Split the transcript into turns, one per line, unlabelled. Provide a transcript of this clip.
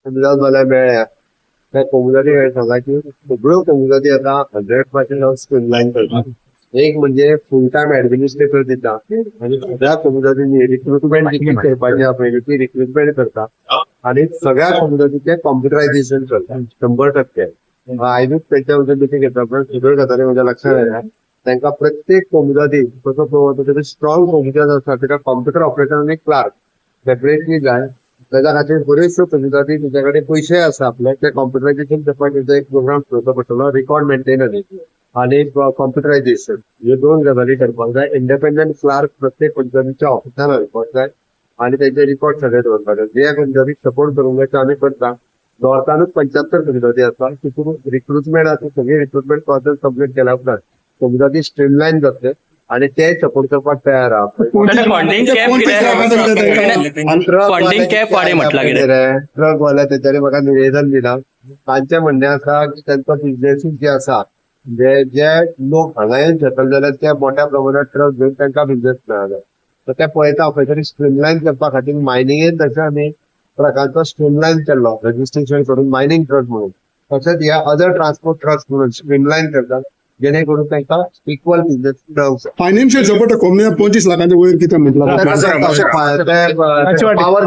कोमुनिदाद मेळ्ळ्या. त्या कोमुनिदादी हांवें सांगला की सगळ्यो कोमुनिदादी आतां 100% हांव स्ट्रीमलायन करता. एक म्हणजे फूल टायम ऍडमिनिस्ट्रेटर दिता आनी सगळ्या कोमुनिदादींनी रिक्रुटमेंट कितली करपाची आहा पळय ती रिक्रुटमेंट करता आनी सगळ्या कोमुनिदादीचें कॉम्प्युटरायझेशन करता 100%. आयजूच तेंच्या बद्दल मिटींग घेतला, पण सगळ्यो गजाली म्हज्या लक्षात आयल्या. तांकां प्रत्येक कोमुनिदादी कसो पळोवप, स्ट्रॉंग कोमुनिदाद आसा ताका कॉम्प्युटर ऑपरेटर आनी क्लार्क सेपरेटली जाय. ताच्या खातीर बऱ्योचश्यो कोमुनिदादी तेच्या कडेन पयशे आसा आपले, ते कॉम्प्युटरायझेशन करपाक तेचो एक प्रोग्राम करचो पडटलो. रिकॉर्ड मेंटेनन्स आनी कॉम्प्युटरायझेशन ह्यो दोन गजाली करपाक जाय. इंडिपेंडंट क्लार्क प्रत्येक पंचायतीच्या ऑफिसान हाडपाक जाय आनी तेंचे रिकॉर्ड सगळे दवरपाक जाय. जे कोमुनिदादीक सपोर्ट करूंक जाय ते आमी करता. नॉर्थानूच 75 कोमुनिदादी आसा. तितून रिक्रुटमेंट आसा, सगळी रिक्रुटमेंट प्रोसेस कंप्लीट केल्या उपरांत कोमुनिदादी स्ट्रीमलायन जातले आनी ते सपोर्ट करपाक तयार आहा.
फंडींग कॅप कितें, फंडींग कॅप वाडय म्हटलां कितें?
ट्रक वाले तेच्यानी म्हाका निवेदन दिलां. तांचें म्हणणें आसा की तांचो बिजनेसूच जे आसा, जे जे लोक हांगा येवन सेटल जाल्यार ते मोठ्या प्रमाणात ट्रक घेवन तांकां बिजनेस मेळना. तर ते पळयता खंय तरी स्ट्रीमलायन करपा खातीर. मायनिंगेन तशें आमी ट्रकांचो स्ट्रीमलायन केल्लो रजिस्ट्रेशन करून मायनिंग ट्रक म्हणून, तशेंच ह्या अदर ट्रान्सपोर्ट ट्रक्स म्हणून स्ट्रीमलायन करतात, जेणे करून तांकां इक्वल बिजनेस मेळोंक शकता.
फायनान्शियल सपोर्ट कोमुनिदाद 25 लाखांच्या वयर कितें म्हटलं?
पावर.